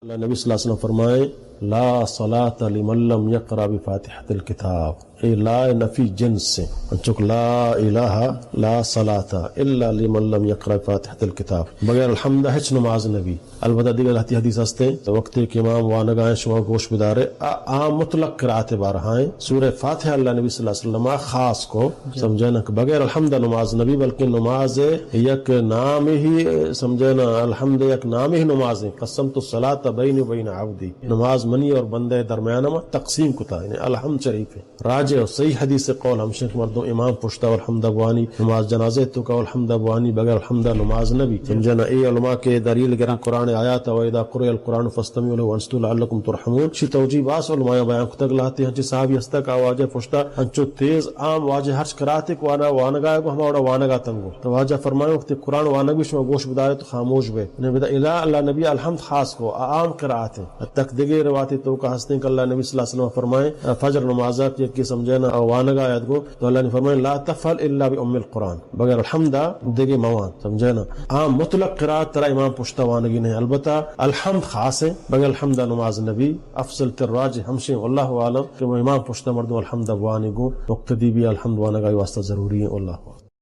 اللہ نبی صلی اللہ علیہ وسلم فرمائیں، لا صلاة لمن لم يقرأ بفاتحة الكتاب۔ اے لا نفی جنس ہیں۔ انچوک لا الہ لا صلاة الا لمن لم يقرأ بفاتحة الكتاب۔ بغیر الحمد ہچ نماز نبی۔ البتہ دیگر لہتی حدیث ہستے، وقتی کہ امام وانگائیں شما گوش بدارے، آ، آ مطلق قرات بارہائیں۔ سورہ فاتحہ اللہ نبی صلی اللہ علیہ وسلم خاص کو سمجھنا کہ بغیر الحمد نماز نبی، بلکہ نماز یک نام ہی، سمجھنا، الحمد یک نام ہی نماز ہے۔ قسمت الصلاة بینی و بین عبدی، نماز منی اور بندے درمیان ما تقسیم کتا، یعنی الحمد شریف ہے۔ راجع و صحیح حدیث قول ہمشن کہ مردم امام پشتا الحمد بوانی، نماز جنازے توکا الحمد بوانی، بغیر الحمد نماز نبی۔ سمجھنا، اے علماء کے دلیل گرن قرآن آیات، و اذا قرئ القرآن فاستمعوا له وانصتوا لعلكم ترحمون۔ شی توجیہ باس علماء بیان کتگ، لہتی ہنچی صحابی ہستگ آ واجہ پشتا انچو تیز عام واجہ ہرچ قرات ایک وانا وانگا گو ہما وڑا وانگا تنگو۔ تو واجہ فرمائے وقتی قرآن وانگ بی شما گوش بدارے تو خاموش بے۔ نبی دا الا اللہ نبی الحمد خاص کو، آ عام قرات ہے۔ تک دگے رواتی توکا ہستیں کہ اللہ نبی صلی اللہ علیہ وسلم فرمائے، فجر نمازا کہ یکی سمجھنا وانگا آیت گو، تو اللہ نے فرمائے، لا تفعل الا بام القرآن، بغیر الحمد دگے موان، سمجھنا۔ عام مطلق قرات ترا امام پشتا وانگی نہیں، البتہ الحمد خاص ہے، بغیر الحمد نماز نبی۔ افضل تر راجح ہمشیں، واللہ اعلم، کہ امام پشتا مردم الحمد بوانی گو، مقتدی بھی الحمد وانگا واسطہ ضروری ہے، واللہ اعلم۔